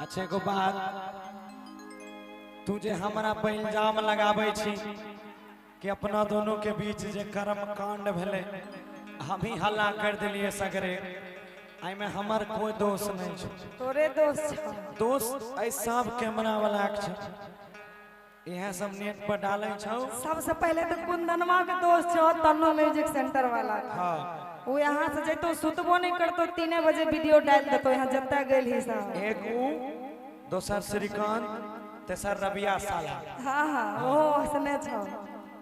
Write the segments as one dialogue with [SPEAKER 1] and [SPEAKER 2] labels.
[SPEAKER 1] अच्छा एगो बात, तू जे हमरा पर इल्जाम लगाबै छी कि अपना दोनों के बीच जे कर्म कांड भेलै, हम ही हल्ला कर देलिए सगरे, एहिमे हमर कोई दोष नहीं छै।
[SPEAKER 2] तोरे दोष छौ।
[SPEAKER 1] दोष एहि सब कैमरा वाला के छै, इएह सब नेट पर डालै छौ।
[SPEAKER 2] सबसे पहले तो कुंदनवा के दोष छौ, तन्नो म्यूजिक सेंटर वाला।
[SPEAKER 1] हाँ।
[SPEAKER 2] वो यहाँ से जैतो सुतबो नहीं करतो, 3 बजे वीडियो डाल देतो यहाँ जत्ता गेल ही सब।
[SPEAKER 1] एक ऊ, दोसर श्रीकांत, तेसर रबिया साला।
[SPEAKER 2] हाँ हाँ, ओहो हंसने छौ।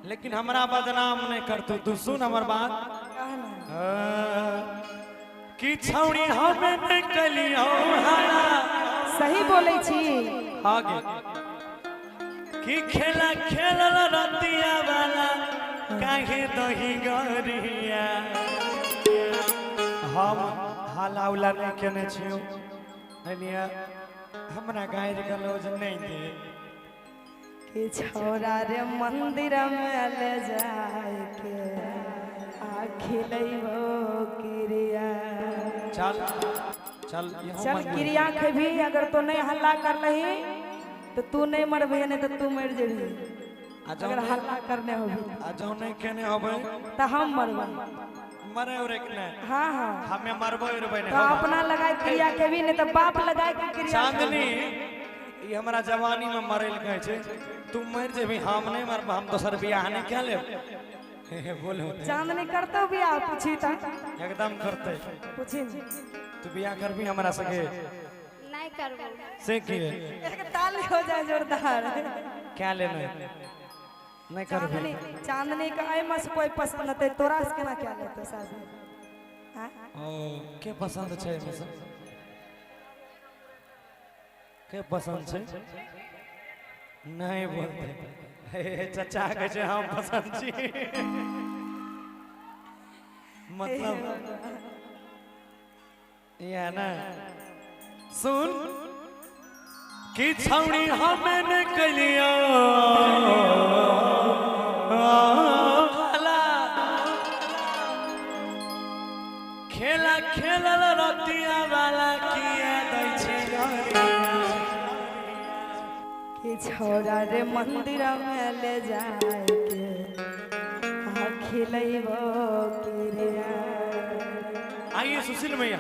[SPEAKER 1] लेकिन हमरा बदनाम नहीं करतो तू, सुन हमर बात।
[SPEAKER 2] कह ना।
[SPEAKER 1] कि छौड़ी हमें नहीं कलियो हाला।
[SPEAKER 2] सही बोलै छी।
[SPEAKER 1] आगे कि खेला खेलल रतिया वाला काहे दही गरिया। हम हाला उला नहीं केने छियो, एलिया हमरा गारि गलौज नहीं दे।
[SPEAKER 2] कि छौड़ा रे मंदिर में ले जाए के आ खिलैबो क्रिया।
[SPEAKER 1] चल चल
[SPEAKER 2] चल क्रिया खेबी, अगर तो नहीं हल्ला कर लही तो तू नहीं मरबी, नहीं तो तू मर जेबी। अगर हल्ला करने होबी
[SPEAKER 1] आ जाओ नहीं केने होबे
[SPEAKER 2] तो हम मरबे।
[SPEAKER 1] मरे उरे के नहीं।
[SPEAKER 2] हाँ हाँ,
[SPEAKER 1] हमें मरबो उरबे नहीं।
[SPEAKER 2] तो अपना लगाए क्रिया खेबी, नहीं तो बाप लगाए के क्रिया।
[SPEAKER 1] चांदनी ये हमरा जवानी में मरल कहै छै, तू मर जेबी हम नहीं मरब, हम दोसर बियाह नहीं क्या लेब। बोलो
[SPEAKER 2] चांदनी करतो बियाह? पूछी त
[SPEAKER 1] एकदम करते।
[SPEAKER 2] पूछी
[SPEAKER 1] तू बियाह करबी हमरा सके?
[SPEAKER 3] नहीं करबो।
[SPEAKER 1] से की
[SPEAKER 2] एक ताली हो जाए जोरदार।
[SPEAKER 1] क्या लेने नहीं करबी?
[SPEAKER 2] चांदनी का एहि में से कोई पसंद होते तोरा से केना क्या लेते शादी? हां
[SPEAKER 1] ओ के पसंद छै एमे से? के पसंद छै? नहीं बोलते। हे चाचा कहै छै हम पसंद छी। मतलब यह ना सुन कि छौड़ी हमें न कलियो खेला खेलल रतिया वाला किया दै छै।
[SPEAKER 2] कि छौड़ा रे मंदिर में ले जाए के आ खिलैबो क्रिया।
[SPEAKER 1] आइए सुशील भैया।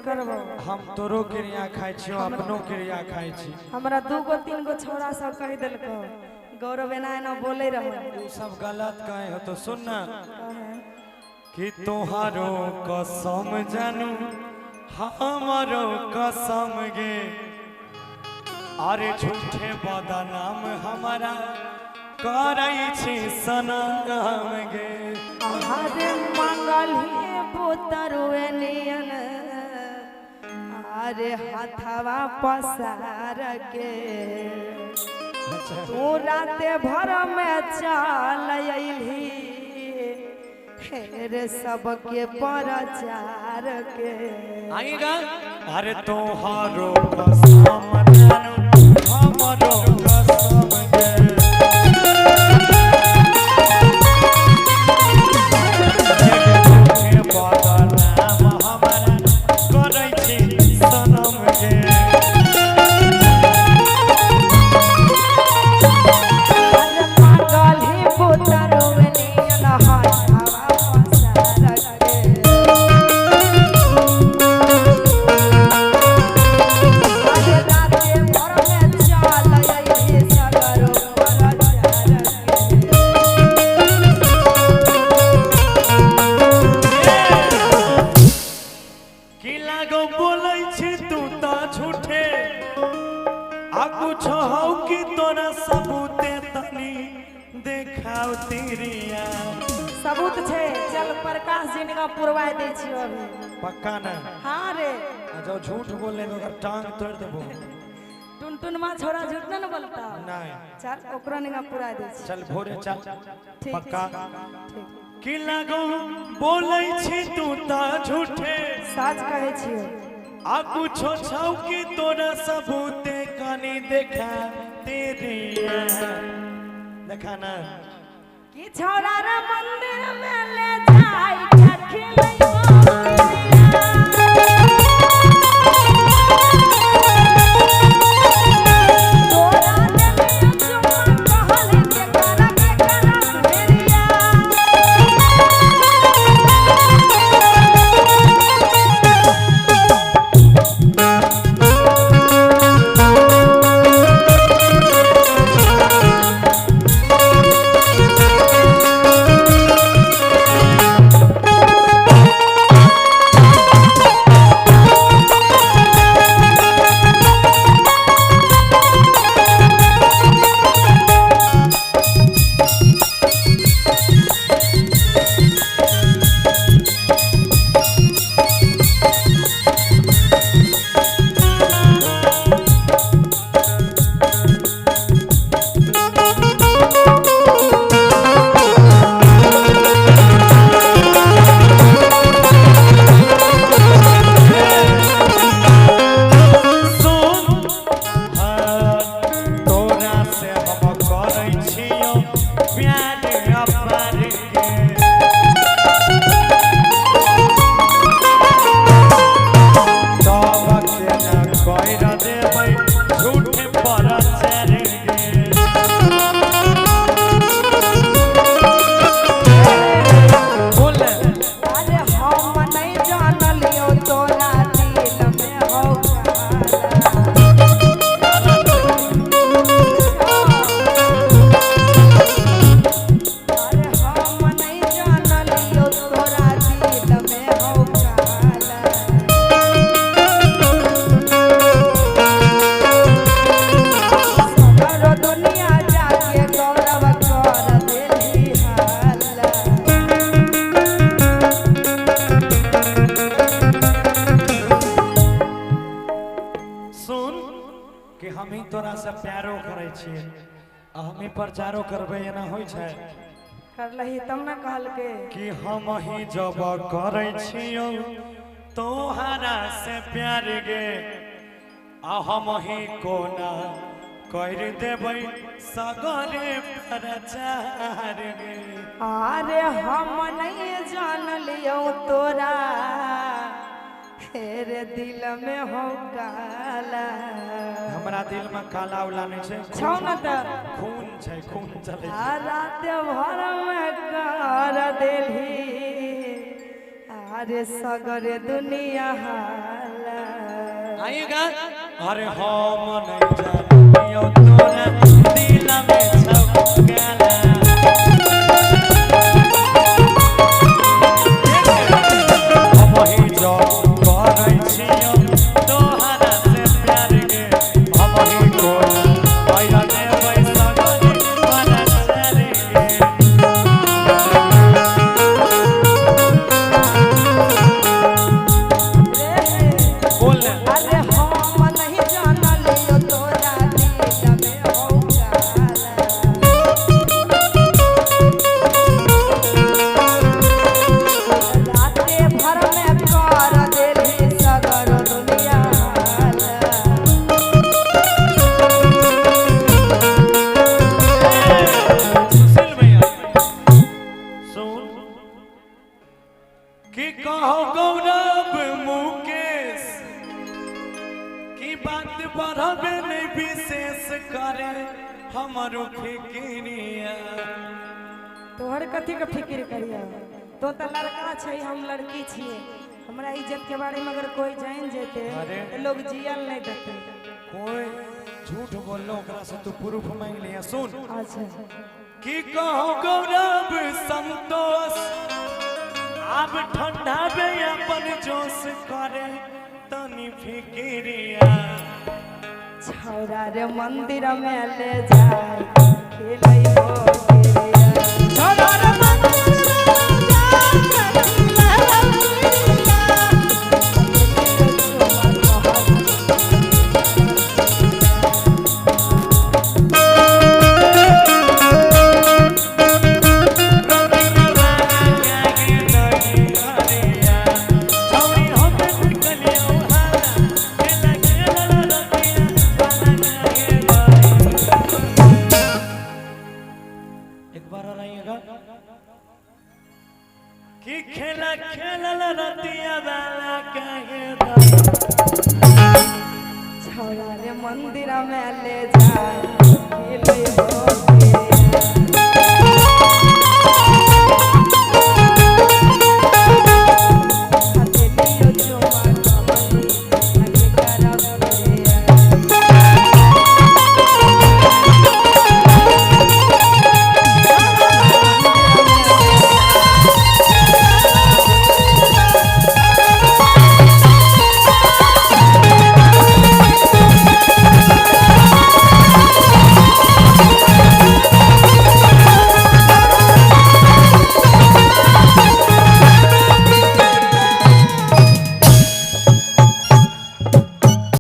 [SPEAKER 2] करबो।
[SPEAKER 1] हम तोरो क्रिया खाइ छियो, अपनो क्रिया खाइ छी।
[SPEAKER 2] हमरा 2 गो 3 गो छोरा सब कहि देलको गौरव एना एना बोले रहो।
[SPEAKER 1] उ सब गलत कहे हो तो सुन ना कि तोहारो कसम जानू हमारो कसम गे, अरे झूठे बदनाम हमारा करै छी सनम गे।
[SPEAKER 2] अरे मंगल ही पुतरुए नियन अरे हाथवा पसार के तू राते भर में चल अइली हेरे सबके प्रचार के।
[SPEAKER 1] आएगा अरे तोहारो कसम जानू हमारो कसम गे, बदनाम हमारा करै छी सनम गे।
[SPEAKER 2] अरे मंगल ही पुतरुए नियन हाथवा पसार के अरे राते भर में चल अइली सगरो प्रचार के।
[SPEAKER 1] की लागो बोलै छी तू त झूठे आ कुछ हौ कि तोरा सबूते तनी देखाव तिरिया।
[SPEAKER 2] सबूत छै, चल प्रकाश जी निका पुरवा दै छियो अभी।
[SPEAKER 1] पक्का ना?
[SPEAKER 2] हाँ रे।
[SPEAKER 1] आ जो झूठ बोले तो ओकर टांग तोड़ देबो।
[SPEAKER 2] टुनटुनमा छोरा झूठ न बोलता।
[SPEAKER 1] नहीं
[SPEAKER 2] चल ओकरा निका पुरा दै छी।
[SPEAKER 1] चल भोरे चल।
[SPEAKER 2] ठीक
[SPEAKER 1] पक्का।
[SPEAKER 2] ठीक।
[SPEAKER 1] की लागो बोलै छी तू त झूठे
[SPEAKER 2] सच कहै छियो
[SPEAKER 1] आ कुछो छौ कि तोरा सबूते कनी देखा तेरिया। देखा ना
[SPEAKER 2] कि छोरा रे मंदिर में ले जाई के खिलैबो तोरा देलियो चुम्मा कहल के करा के करा भेड़िया।
[SPEAKER 1] सुन हाँ, तोरा से हम करै छियौ प्यार अपार के। तब केना कहि देबै झूठ प्रचार गे। बोल।
[SPEAKER 2] अरे हम नहीं जानलियो तोरा दिल में हो काला। अरे हम नहीं जानलियो तोरा दिल में हो काला। सगरो दुनिया जाके गौरव कर देली हाला।
[SPEAKER 1] सुन कि हम ही तोरा से प्यारो करै छियै आ हम ही प्रचारो करबै, एना होइ छै?
[SPEAKER 2] करलही तब न कहलके
[SPEAKER 1] कि हम ही जब करै छियौ तोहरा से प्यार गे, आ हम ही कोना कर देबै सगरे प्रचार गे।
[SPEAKER 2] अरे हम नहीं जानलियो तोरा हेरे दिल में हो काला।
[SPEAKER 1] हमरा दिल में काला उला नहीं छै,
[SPEAKER 2] छौ न त
[SPEAKER 1] खून छै, खून चलै छै।
[SPEAKER 2] आ रात भर में कर देली अरे सगरे दुनिया हाला।
[SPEAKER 1] आइएगा। अरे हम नहीं जानियो तोरा दिल में छौ काला। हम ही जो करै छियो तोहरा से प्यार गे, हम ही कोई पैरा देबै सगरे बड़ा चार गे। बोल ना।
[SPEAKER 2] अरे हम नहीं जानलियो तोरा दिल में हौ काला। राते भर में कर देली सगर दुनिया हाला।
[SPEAKER 1] सुशील भैया सुन कि कहो गौरव मुकेश की बात बढ़बे नहीं विशेष करे हमरो फिक्रिया।
[SPEAKER 2] तोहर कथी के फिक्र करिया, तो त लड़का छै हम लड़की छियै, हमरा इज्जत के बारे में अगर कोई जान जेते
[SPEAKER 1] अरे।
[SPEAKER 2] तो लोग जियल नहीं देते।
[SPEAKER 1] कोई झूठ बोललो ओकरा से तू प्रूफ मांग लिया। सुन
[SPEAKER 2] अच्छा
[SPEAKER 1] कि कहो गौरव संतोष आब ठंडा बे अपन जोश करे तनी फिक्रिया।
[SPEAKER 2] छौरा रे मंदिर में ले जाय खेलै हो क्रिया।
[SPEAKER 1] छोरा रे मंदिर एक बार और आइएगा कि खेला खेलल रतिया वाला काहे दा।
[SPEAKER 2] छौरा रे मंदिर में ले जाय खेलै हो।